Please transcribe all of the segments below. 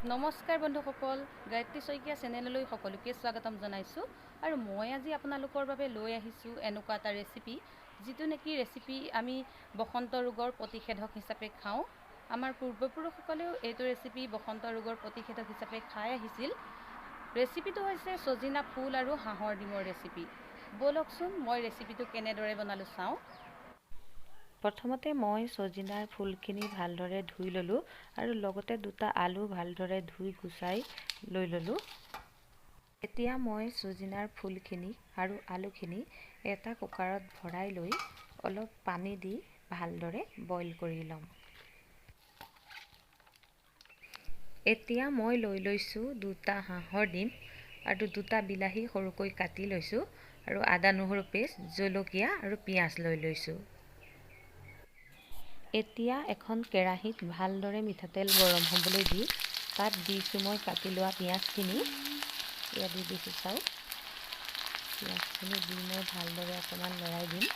নমস্কাৰ বন্ধুসকল, গায়ত্ৰী শইকীয়া চেনেললৈ সকলোকে স্বাগতম জনাইছোঁ। আৰু মই আজি আপোনালোকৰ বাবে লৈ আহিছোঁ এনেকুৱা এটা ৰেচিপি, যিটো নেকি ৰেচিপি আমি বসন্ত ৰোগৰ প্ৰতিষেধক হিচাপে খাওঁ। আমাৰ পূৰ্বপুৰুষসকলেও এইটো ৰেচিপি বসন্ত ৰোগৰ প্ৰতিষেধক হিচাপে খাই আহিছিল। ৰেচিপিটো হৈছে ছজিনা ফুল আৰু হাঁহৰ ডিমৰ ৰেচিপি। ব'লকচোন মই ৰেচিপিটো কেনেদৰে বনালোঁ চাওঁ। প্ৰথমতে মই ছজিনাৰ ফুলখিনি ভালদৰে ধুই ল'লোঁ আৰু লগতে দুটা আলু ভালদৰে ধুই গুচাই লৈ ল'লোঁ। এতিয়া মই ছজিনাৰ ফুলখিনি আৰু আলুখিনি এটা কুকাৰত ভৰাই লৈ অলপ পানী দি ভালদৰে বইল কৰি ল'ম। এতিয়া মই লৈ লৈছোঁ দুটা হাঁহৰ ডিম আৰু দুটা বিলাহী সৰুকৈ কাটি লৈছোঁ আৰু আদা নহৰু পেষ্ট, জলকীয়া আৰু পিঁয়াজ লৈ লৈছোঁ। এতিয়া এখন কেৰাহীত ভালদৰে মিঠাতেল গৰম হ'বলৈ দি তাত দিছোঁ মই কাটি লোৱা পিঁয়াজখিনি। ইয়াত দি দিছোঁ চাওক, পিঁয়াজখিনি দি মই ভালদৰে অকণমান লৰাই দিম।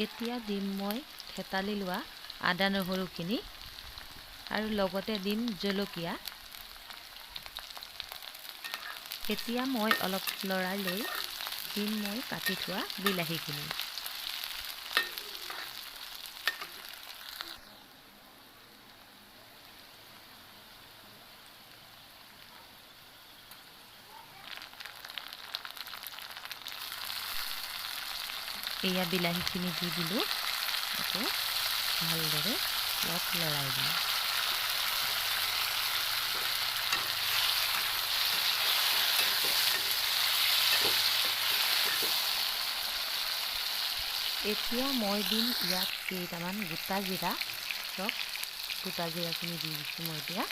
এতিয়া দিম মই থেতালি লোৱা আদা নহৰুখিনি আৰু লগতে দিম জলকীয়া। এতিয়া মই অলপ লৰাই লৈ দিম মই কাটি থোৱা বিলাহীখিনি। এয়া বিলাহীখিনি দি দিলোঁ, আকৌ ভালদৰে অলপ লৰাই দিম। এতিয়া মই দিম ইয়াত কেইটামান গোটা জিৰা। চব গোটা জিৰাখিনি দি দিছোঁ মই এতিয়া।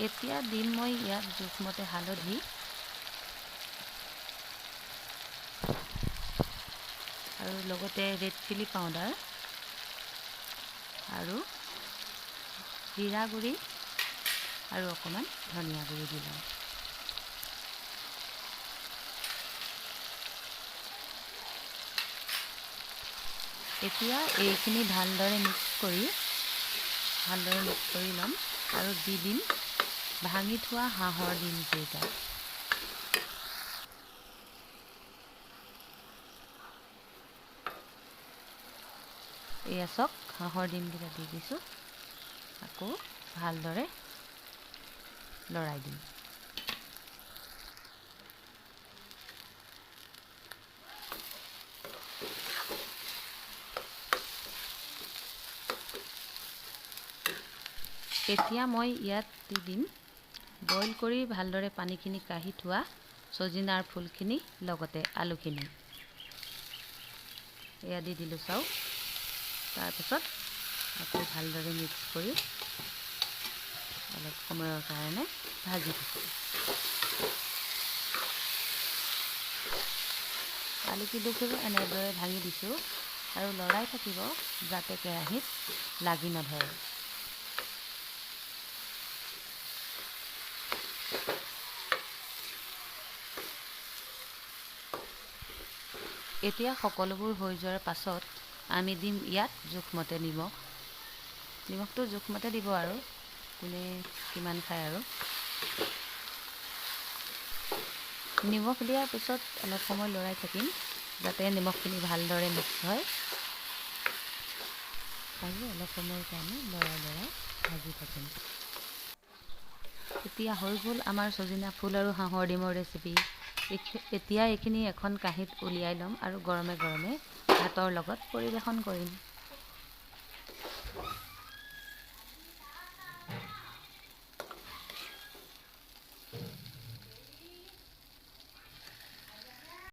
এতিয়া দিম মই ইয়াত জোখমতে হালধি আৰু লগতে ৰেড চিলি পাউডাৰ আৰু জিৰা গুড়ি আৰু অকণমান ধনিয়া গুড়ি দিলোঁ। এতিয়া এইখিনি ভালদৰে মিক্স কৰি ল'ম আৰু দি দিম ভাঙি থোৱা হাঁহৰ ডিমকেইটা। এয়া চাওক, হাঁহৰ ডিমকেইটা দি দিছোঁ। আকৌ ভালদৰে লৰাই দিম। এতিয়া মই ইয়াত দি দিম বইল কৰি ভালদৰে পানীখিনি কাঢ়ি থোৱা ছজিনাৰ ফুলখিনি লগতে আলুখিনি। এয়া দি দিলোঁ চাওক। তাৰপাছত আকৌ ভালদৰে মিক্স কৰি অলপ সময়ৰ কাৰণে ভাজি থাকিম। আলু কেইডোখৰো এনেদৰে ভাঙি দিছোঁ আৰু লৰাই থাকিব যাতে কেৰাহীত লাগি নধৰে। এতিয়া সকলোবোৰ হৈ যোৱাৰ পাছত আমি দিম ইয়াত জোখমতে নিমখ। নিমখটো জোখমতে দিব আৰু কোনে কিমান খায় আৰু। নিমখ দিয়াৰ পিছত অলপ সময় লৰাই থাকিম যাতে নিমখখিনি ভালদৰে মিক্স হয় আৰু অলপ সময়ৰ কাৰণে লৰাই লৰাই ভাজি থাকিম। এতিয়া হৈ গ'ল আমাৰ ছজিনা ফুল আৰু হাঁহৰ ডিমৰ ৰেচিপি। এতিয়া এইখিনি এখন কাঁহীত উলিয়াই ল'ম আৰু গৰমে গৰমে ভাতৰ লগত পৰিৱেশন কৰিম।